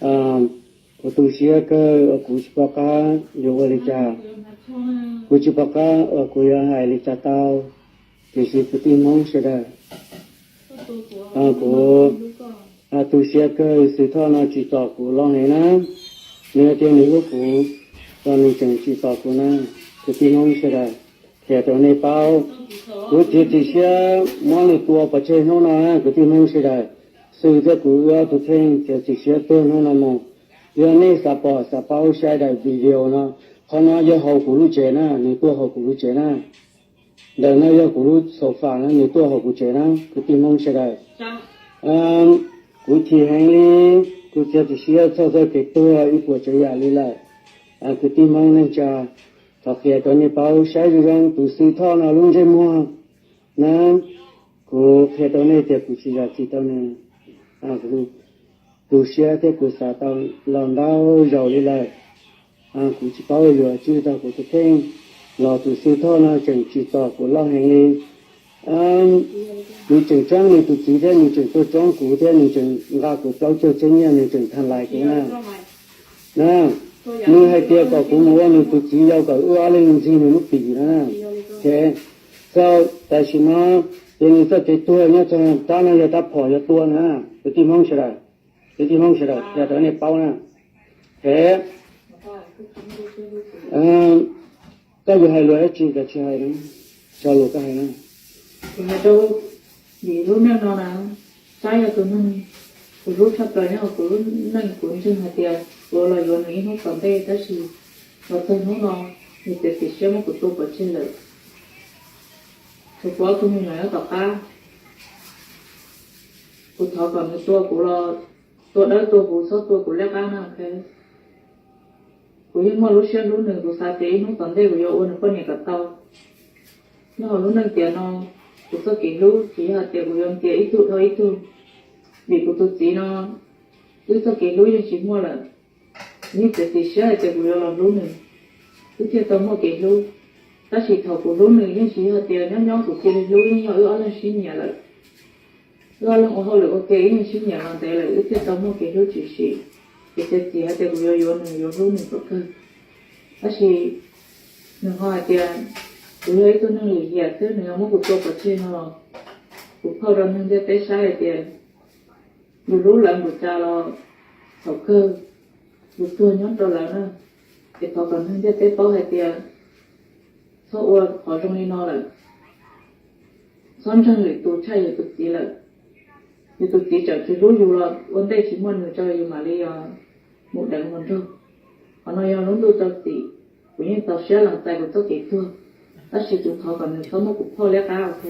Kuv tu siab kawg uas kuv tsis pom qab yuav ua li cas, kuv tsis pom qab uas kuv yuav hais li cas tau. Tiam sis kwv tij Hmoob sawv daws, kuv tu siab kawg, Xwm Thoj no tsim txom kuv loj heev na. Nws hais tias nws hlub kuv, los nws tseem tsim txom kuv na. Kwv tij Hmoob sawv daws, qhia rau nej paub, kuv txiav txim siab muab nws tua pov tseg hnub no na kwv tij Hmoob sawv daws. Xwm thiab kuv wb ob tug kheej txiav txim siab tuag hnub no mus. Yog nej xav pom xav paub saib daim video no, qhov no yog hauv kuv lub tsev na, nws tuaj hauv kuv lub tsev na. Ntawm no yog kuv lub sofa na, nws tuaj hauv kuv tsev na kwv tij Hmoob sawv daws. Kuv chim heev li, kuv txiav txim siab txog txoj kev tuag ib puas tsav yam li lawm. Kwv tij Hmoob neej tsa, thov qhia rau nej paub saib zoo zoo tus Xwm Thoj no lub ntsej muag na. Kuv qhia rau nej tias kuv tsis zam txim rau nws. Tu siab thiab kuv xav tau los ntau zaus li lawm. Kuv tsis paub yuav tswj tau kuv tus kheej, los tus Xwm Thoj no tseem tsim txom kuv loj heev li. Nws tseem tsoob nws tus txiv thiab nws tseem tuaj tsoob kuv thiab nws tseem nqa kuv plaub caug txhiab nyiaj, nws tseem tham lais kuv na. Na, nws hais tias kom kuv mus ua nws tus txiv yau kom wb ob leeg ntxig nws lub pim na. Ces txog tam sim no ces nws txoj kev tuag nyob txog rab no yog rab phom yuav tua na. Kwv tij Hmoob sawv daws, kwv tij Hmoob sawv daws, qhia rau nej paub na. Ces koj yuav hais lus dab tsi los tsis hais na, tso lus koj hais na. Kuv hais rau yim lub neej no na, Tsab yog tus neeg kuv hlub tshaj plaws nyob hauv kuv lub neej. Kuv ntseeg hais tias kuv los yuav nws ib hnub tom ntej, tab sis los txog hnub no nws txiav txim siab muab kuv tua pov tseg lawm. Tsuas kuv ob tug me nyuam nyob tom qab, kuv thov kom nws tua kuv los tua dawb tua huv, txhob tua kuv liab qab na. Kuv yeej muaj lub siab hlub nws, kuv xav tias ib hnub tom ntej kuv yuav ua nws poj niam kom tau. Nyob hauv lub neej tiam no, kuv txoj kev hlub tsis yog hais tias kuv yuav ntiav ib tug dhau ib tug, vim kuv tus txiv no wb txoj kev hlub yeej tsis muaj lawm. Kuv yeej txiav txim siab hais tias kuv yuav los hlub nws, wb thiaj tau muaj kev hlub. Tab sis thaum kuv hlub nws yeej tsis yog tias nyob nyob kuv cia li hlub, yeej yog wb ob leeg sib nyiam lawm. Wb ob leeg ua hauj lwm ua ke wb yeej sib nyiam los ntev lawm, wb thiaj tau muaj kev hlub tshwm sim. Kuv txiav txim hais tias kuv yuav yuav nws, yuav hlub nws kom kawg. Tab sis nws ho hais tias kuv yog ib tug neeg lim hiam xwb, nws yuav muab kuv tua pov tseg no los kuv phauj rau neeg ntiaj teb saib hais tias yus hlub lawv npaum cas los thaum kawg yus tuag nyob rau lawv na. Ces thov kom neeg ntiaj teb paub hais tias txhob ua qhov zoo li no lawm, txhob ntseeg lwm tus tshaj yus tus txiv lawm. Yus tus txiv txawm tsis hlub yus los ua ntej tsis muaj nws tso yus mam li yog mus deev hluas nraug. Qhov no yog lub ntuj rau txim, kuv yeej txaus siab lees txais kuv txoj kev tuag, tab sis kuv thov kom nws txhob muab kuv phauj liab qab ok.